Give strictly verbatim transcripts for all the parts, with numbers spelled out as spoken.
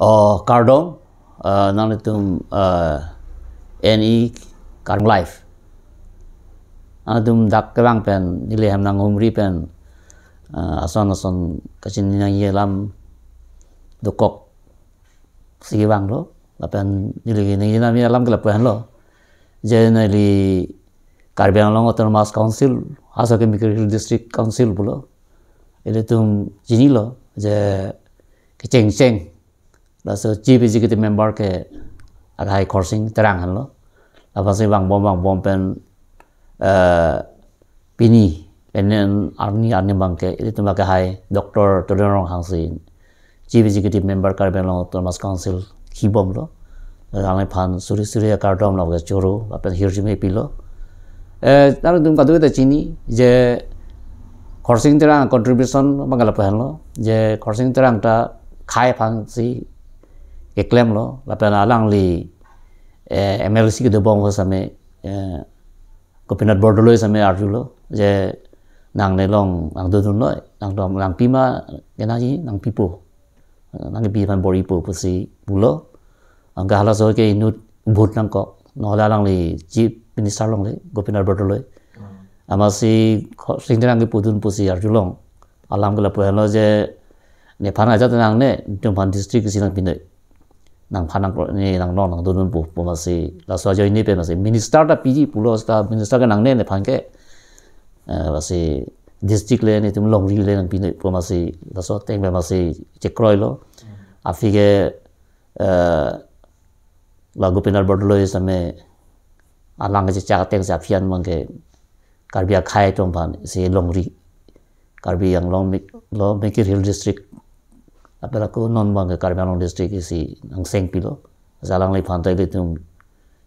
Oh, kardom, eh, nanglitum, eh, N E Kardom Live. Nanglitum dak kevang pen, neli hem nanghumri pen, eh, ason ason kachini nangji alam dokok si vanglo, lapen neli nangji nami alam ke lapu-an lo. Je neli Karbi Anglong Autonomous Council, halaso ke Mikir Hill District Council pulo. Ilitum chinilo, je kechengcheng laso Chief Executive Member ke akhai Khorsing Terang henlo. Lapusi vangbom vangbom pen, eh, pini, penen arni arni abangke, ilitum akhai Doctor Tuliram Ronghang si Chief Executive Member Karbi Anglong Autonomous Council kibomlo. Alangliphan suri suri akardom lake choro, lapen hirjume pilo. Eh, nanglitum kadokave ta chini, je Khorsing Terang contribution abang ke lapu-an lo, je Khorsing Terang ta khei aphansi keklemlo, lapen alangli, eh, M L C kedobom ho same, eh, Gopinath Bordoloi same arjulo, je nangne along nangdodun noi, nang dom, nangpi ma, kenangji, nangpipo. Nangpi aphan bor-ipo pusi pulo. Anke halaso ke inut vote nangkok. Nohole alangli Chief Minister longle, Gopinath Bordoloi. Hmm. Amatsi Khorsing Terang kepudun pusi arjulong. Alam ke lapu-an lo je, nephan ajat nangne, netumphan district isi nangpi noi. Nangphan nang, ne nang non nangdodunpo, pu amatsi laso ajoine pen amatsi Minister ta piji pulo, seta Minister ke nangne nephan ke, eh, amatsi district le netum longri le nangpi noi pu amatsi laso ateng pen amatsi chekroilo. Aphi ke, eh, la Gopinath Bordoloi same alang kechechak ateng si aphi-an abangke Karbi akhei atum aphan si longri. Karbi Anglong Mik-, lo Mikir Hill District, lapen ako non abangke Karbi Anglong District isi nangseng pilo. Alangliphan ta ilitum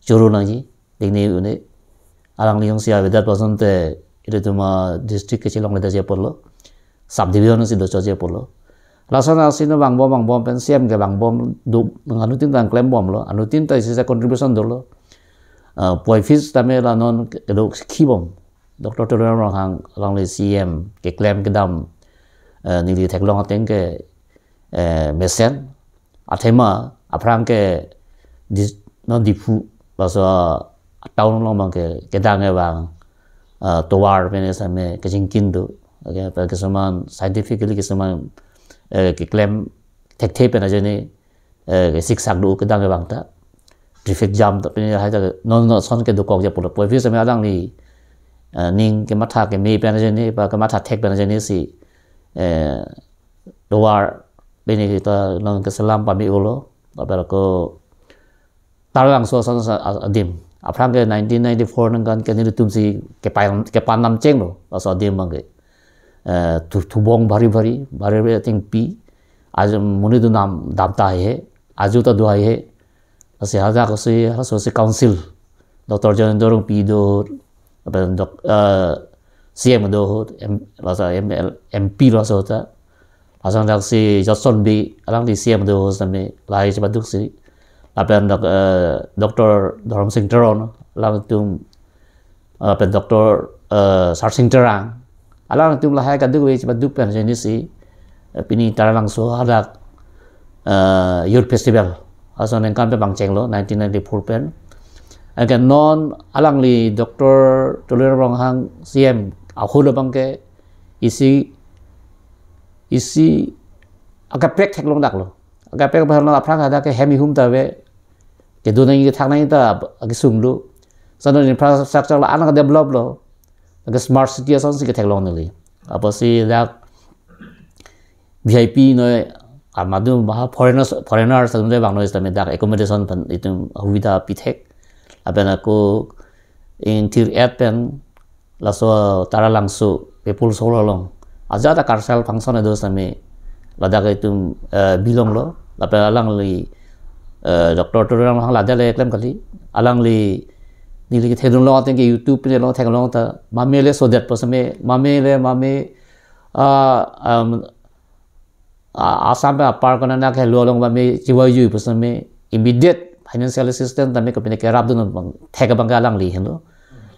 choro nangji, dingni une. Alangli jongsi avedet puson te ilitum adistrict kechelongledet ji apotlo. Subdivision si dochot ji apotlo. Lason asi no vangbom vangbom pen C M ke vangbom do, anuttin ta klembomlo. Anuttin ta isi sa contribution dolo. Ah, puvoiphit tame la non kedo kibom. Doctor Tuliram Ronghang alangli C M keklem kedam, eh, neli theklong ateng ke, eh, mesen. Athema aphrang ke dis-, non Diphu, laso town along abangke kedang kevang, eh, tovar pen same kachingki do. Oke, pen keseman scientifically keseman, eh, keklem thekthe pen ajoine, eh, kesiksak do kedang kevang ta. Traffic jam ta pen hai ta non non ason kedokok ji apotlo. Puvoiphit same alangli, eh, ning kematha keme pen ajoine, pa kematha thek pen ajoine si, eh, tovar pen kita non keselam pame-olo, lapen ako Taralangso ason sa a-, adim. Aphrang ke nineteen ninety-four nangkan ke nelitum si kepan, kepan namchenglo, laso adim abangke. Eh, thu-, thubong bhari bhari, bhari bhari ateng pi. Ajo monit do nam dam ta haihe, ajo ta do haihe. Lasi hadak si, halaso si council. Doctor Jayanta Rongpi do, lapen doc-, eh, C M do, M-, laso M L, M P laso ta. Lason dak si Jotson Bey, alangli C M do same, lahai chepaduk si. Lapen doc-, eh, Doctor Dhorom Sing Teron, alangtum, lapen Doctor, eh, Sarsing Terang. Alangtum lahai kadokave chepaduk pen ajoine si, eh, pini Taralangso hadak, eh, Youth Festival. Ason ningkan pen pangchenglo, nineteen ninety-four pen. Anke non alangli Doctor Tuliram Ronghang C M ahut abangke isi, isi akaprek theklong daklo. Akaprek aphan lo aphrang hadak ke hem ihum ta ave. Kedo nangji kethak nangji ta akesung lo. Lason infrastructure la-an ke develop lo. Ke smart city ason si ketheklong neli. Apotsi dak V I P noi, amadu maha foreigners, foreigners atum te vang noi sitame dak accommodation aphan itum hubidha pithek. Lapen ako ingthir-et pen laso Taralangso People's Hall along ajat ta cultural function do sitame ladak itum, eh, bilonglo. Lapen alangli, eh, Doctor Tuliram Ronghang ladak le klem kali. Alangli neli kethekdunlong ateng ke YouTube pen along theklong ta, mame le sodet pu sitame, mame le mame, ah, um, ah, Assam pen apar kona na ke lo along mame chiwaju pu sitame, immediate financial assistance tame kopine kerapdun abang, thek abangke alangli henlo.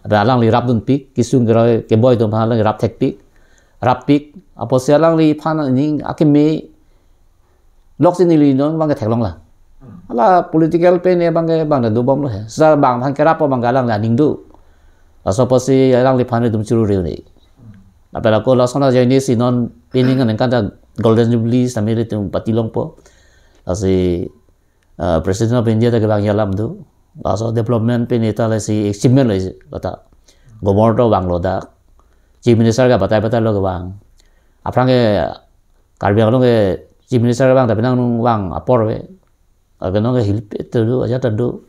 Lapen alangli rapdunpik, kesung keroi keboi atum aphan alangli rapthekpik, rappik. Apotsi alangliphan aning akeme Lok si neli non abang ke theklong lang. Hala political pen abang ke abang ta dobom lo he. Seta bang aphan kerap abang ke alangli aning do. Laso apotsi alangliphan itum churu-re un-e. Lapen ako lason ajoine si non pining aningkan ta Golden Jubilee sitame ilitum pati longpo. Lasi, eh, President of India ta kevangji alam do. Laso development pen ita lasi achievement lo isi kata. Governor to vanglo dak. Chief Minister ke batai batai lo kevang. Aphrang ke Karbi Anglong ke Chief Minister vang tapi nang vang apor ave. Akenong ke hilpe ta do, ajat ta do.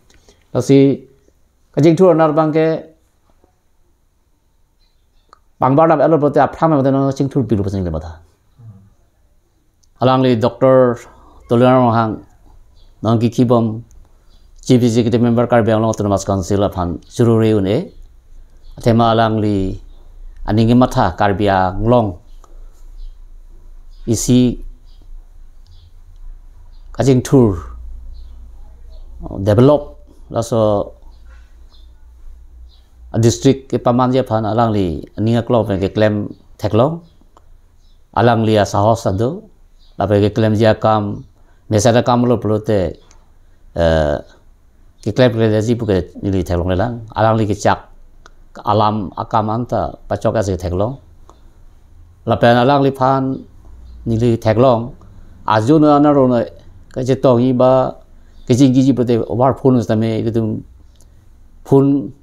Lasi kachingthur anerlo abang ke pangbar dam-etlo pulote aphrang mate non chingthur pilo pusi neli matha. Alangli Doctor Tuliram Ronghang non kikibom Chief Executive Member Karbi Anglong Autonomous Council aphan churu-re un-e. Athema alangli aning kematha Karbi Anglong isi kachingthur develop laso district kepamanji aphan alangli aning aklong pen keklem theklong. Alangli asahos ta do, lapen keklemji akam, mesen akam lo pulote, eh, keklem klemji pu ke neli theklongle lang. Alangli kechak alam akam anta pachok asi theklong. Lapen alangliphan neli theklong, ajo no anaro no kachetongji ba kachingkiji pulote over phone sitame ilitum phone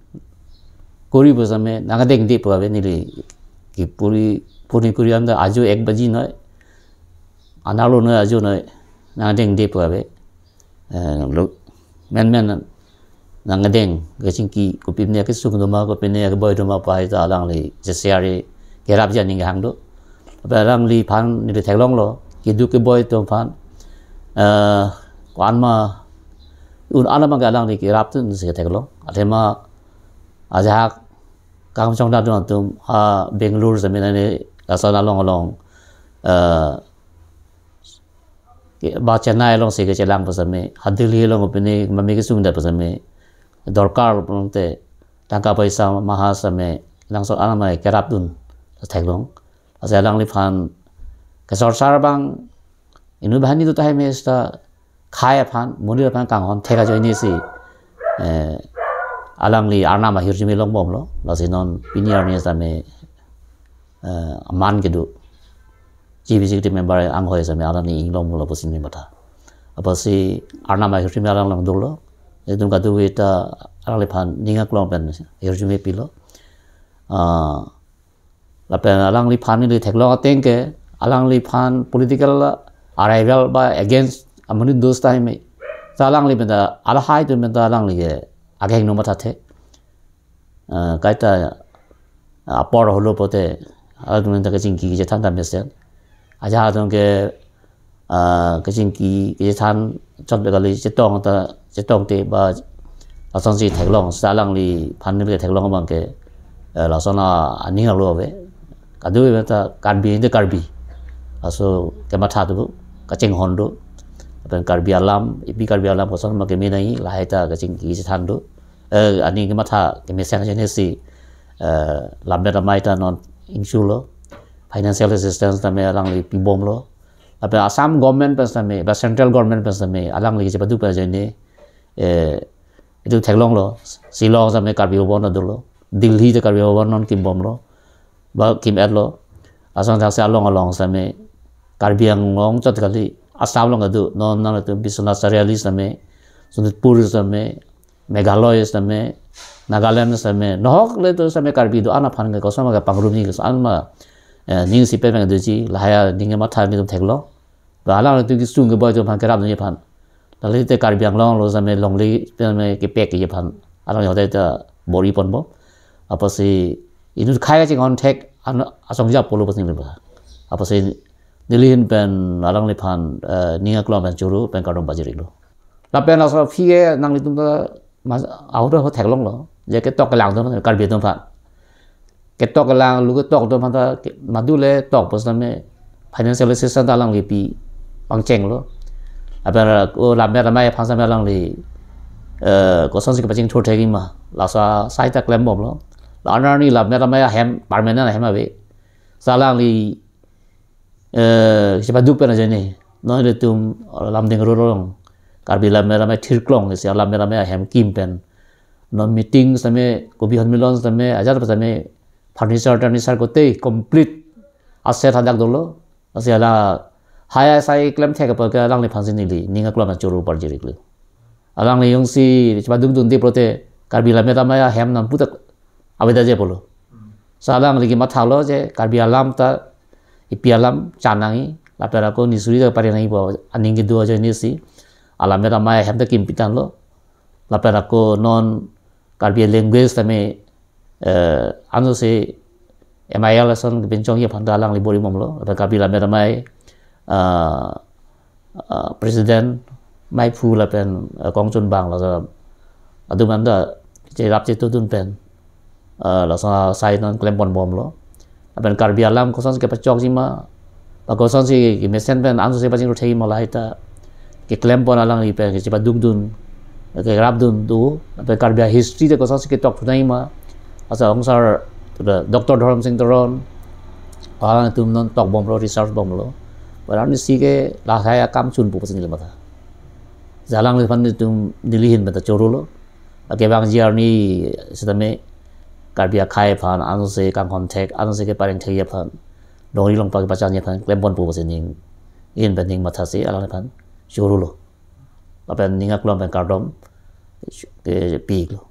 kori pu sitame nangdengde pu ave, neli kepuri phone kori anta ajo ek baji noi, anerlo noi, ajo noi, nangdengde pu ave. Eh, lo, menmen nangdeng, kachingki, kopine kesung doma, kopine keboi doma pu hai ta alangli J C R A kerapji aning hang do. Lapen alangliphan neli theklonglo, keduk keboi atum aphan, eh, ko-an ma un-an abang ke alangli kerap atum si theklong. Athema ajahak kangchong dadun atum ha Bangalore sitame nani lason along along, eh, ke, ba Chennai along si kechelang pu sitame, ha Delhi along pine mami kesung da pu sitame, dorkar pulote tangka paisa maha sitame, langsot anamai kerapdun theklong. Lasi alangliphan kesorsar abang inut banghini do tahai mate khei aphan, monit aphan kanghon thek ajoine si, eh, alangli arnam ahirjume longbomlo. Lasi non pini arni sitame, eh, aman kedo Chief Executive Member anghoi sitame alangli inglonglo pusi neli matha. Apotsi arnam ahirjume alang along dolo. Itum kadokave ta alangliphan ning aklong pen ahirjume pilo. Ah, lapen alangliphan neli theklong ateng ke, alangliphan political arrival ba against amonit do tahai mate, ta alangli pen ta, alahai atum pen ta alangli ke akehingno mathathe. Eh, kaita apor holo pulote, atum pen ta kachingki kachethan ta mesen. Ajahak atum ke, ah, kachingki kachethan chot kali, chetong ta, chetongte ba lasonsi theklong, seta alangliphan neli theklong abang ke, eh, lason aning arlo ave. Kadokave ta Karbi de Karbi. Laso kematha do, kachinghon do. Lapen Karbi alam, epi Karbi alam koson ma keme nangji, lahai ta kachingki kachethan do. Eh, aning kematha kemesen ajoine si, eh, lammet amei ta non ingsulo. Financial assistance tame alangli pibomlo. Lapen Assam government pen sitame, ba central government pen sitame, alangli kechepaduk pen ajoine, eh, itum theklonglo, Shillong sitame Karbi Bhavan dolo, Delhi ta Karbi Bhavan non kimbomlo, ba kim-etlo, asonthotsi along along sitame, Karbi Anglong chot kali, Assam along kedo, non nangtum Biswanath Chariali sitame, Sonitpur sitame, Meghalaya sitame, Nagaland sitame, nohok le to sitame Karbi do-an aphan ke koson ma kepangrumji koson ma, eh, ning si pen pen doji, lahai aning kematha nelitum theklo. Ba alanglitum kesung keboi atum aphan kerapji aphan. Lale te Karbi Anglong along sitame longle sitame kepekji aphan. Alangli hote ta bor-i ponpo. Apotsi inut khei kachinghon thek an asong jap pulo pusi neli ba. Apotsi neli ahin pen alangliphan, eh, ning aklong pen churu pen kardom pajir-iklo. Lapen laso aphi ke nanglitum ta mas ahut ho theklonglo. Je ketok kelang atum Karbi atum aphan. Ketok kelang, lu ketok atum aphan ta ke-, madu le tok pu sitame financial assistance ta alangli pi pangchenglo. Lapen o lammet amei aphan sitame alangli, eh, kosonsi kepachingthur thekji ma. Laso asai ta klembomlo. La arni lammet amei ahem, permanent ahem ave. Seta alangli, eh, chepaduk pen ajoine. Non ilitum Lumding Road along Karbi Lammet Amei Thirklong isi Lammet Amei ahem kim pen non meeting sitame, kopi honmilon sitame, ajat sitame furniture turniture kote complete aset hadak dolo. Lasi hala hai asai klemthek apot ke alangliphan si neli ning aklong an choro parjir-iklo. Alangli jongsi chebadukdunde pulote Karbi Lammet Amei ahem nangputhak avedetji pulo. Lasi alangli kemathalo je Karbi alam ta epi alam chan nangji, lapen ako nisuri ta pare nangji pu aning kedo ajoine si Lammet Amei ahem ta kim pitanglo. Lapen ako non Karbi language tame, eh, ansi M I L ason kepinchongji aphan ta alangli bor-i bomlo. Lapen Karbi Lammet Amei, eh, eh, President Meiphu lapen, eh, Kongchunbang laso atum anta cherap chetudun pen, eh, laso asai non klempon bomlo. Lapen Karbi alam kosonsi kepachokji ma, ba kosonsi kemesen pen ansi pachingruthekji ma lahai ta keklempon alangli pen kechebadukdun, kerapdun do. Lapen Karbi history ta kosonsi ketok thunangji ma, asa ongsar Doctor Dhorom Sing Teron, alangtum non tok bomlo, research bomlo. Ba alanglisi ke lahai akam chunpo pusi neli matha. Lasi alangliphan nelitum neli ahin pen ta chorolo. Akevangji arni sitame Karbi akhei aphan ansi kangkonthek, ansi keparengthekji aphan, longri longpat kepachanji aphan klemponpo pusi ning, ahin pen ning mathasi alangliphan chorolo. Lapen ning aklong pen kardom kepi-iklo.